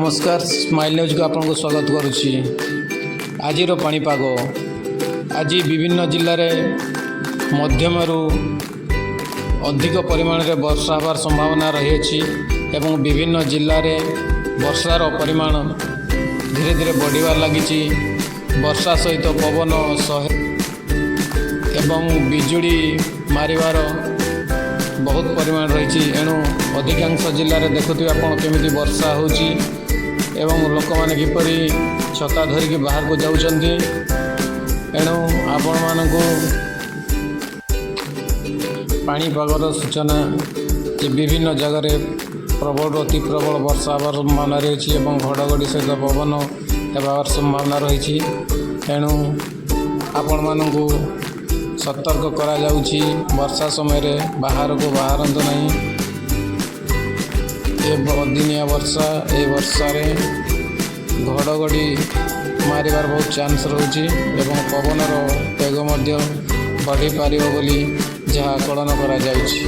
ନମସ୍କାର, ସ୍ମାଇଲ୍ ନ୍ୟୁଜ୍କୁ ଆପଣଙ୍କୁ ସ୍ୱାଗତ କରୁଛି। ଆଜିର ପାଣିପାଗ: ଆଜି ବିଭିନ୍ନ ଜିଲ୍ଲାରେ ମଧ୍ୟମରୁ ଅଧିକ ପରିମାଣରେ ବର୍ଷା ହେବାର ସମ୍ଭାବନା ରହିଅଛି ଏବଂ ବିଭିନ୍ନ ଜିଲ୍ଲାରେ ବର୍ଷାର ପରିମାଣ ଧୀରେ ଧୀରେ ବଢ଼ିବାରେ ଲାଗିଛି। ବର୍ଷା ସହିତ ପବନ 100 ଏବଂ ବିଜୁଳି ମାରିବାର ବହୁତ ପରିମାଣ ରହିଛି। ଏଣୁ ଅଧିକାଂଶ ଜିଲ୍ଲାରେ ଦେଖୁଥିବେ ଆପଣ କେମିତି ବର୍ଷା ହେଉଛି ଏବଂ ଲୋକମାନେ କିପରି ଛତା ଧରିକି ବାହାରକୁ ଯାଉଛନ୍ତି। ଏଣୁ ଆପଣମାନଙ୍କୁ ପାଣିପାଗର ସୂଚନା ଯେ ବିଭିନ୍ନ ଜାଗାରେ ପ୍ରବଳରୁ ଅତି ପ୍ରବଳ ବର୍ଷା ହେବାର ସମ୍ଭାବନା ରହିଛି ଏବଂ ଘଡ଼ଘଡ଼ି ସହିତ ପବନ ହେବାର ସମ୍ଭାବନା ରହିଛି। ଏଣୁ ଆପଣମାନଙ୍କୁ ସତର୍କ କରାଯାଉଛି, ବର୍ଷା ସମୟରେ ବାହାରକୁ ବାହାରନ୍ତୁ ନାହିଁ। ଏ ଅଦିନିଆ ବର୍ଷା, ଏ ବର୍ଷାରେ ଘଡ଼ଘଡ଼ି ମାରିବାର ବହୁତ ଚାନ୍ସ ରହୁଛି ଏବଂ ପବନର ବେଗ ମଧ୍ୟ ବଢ଼ିପାରିବ ବୋଲି ଯାହା ଆକଳନ କରାଯାଉଛି।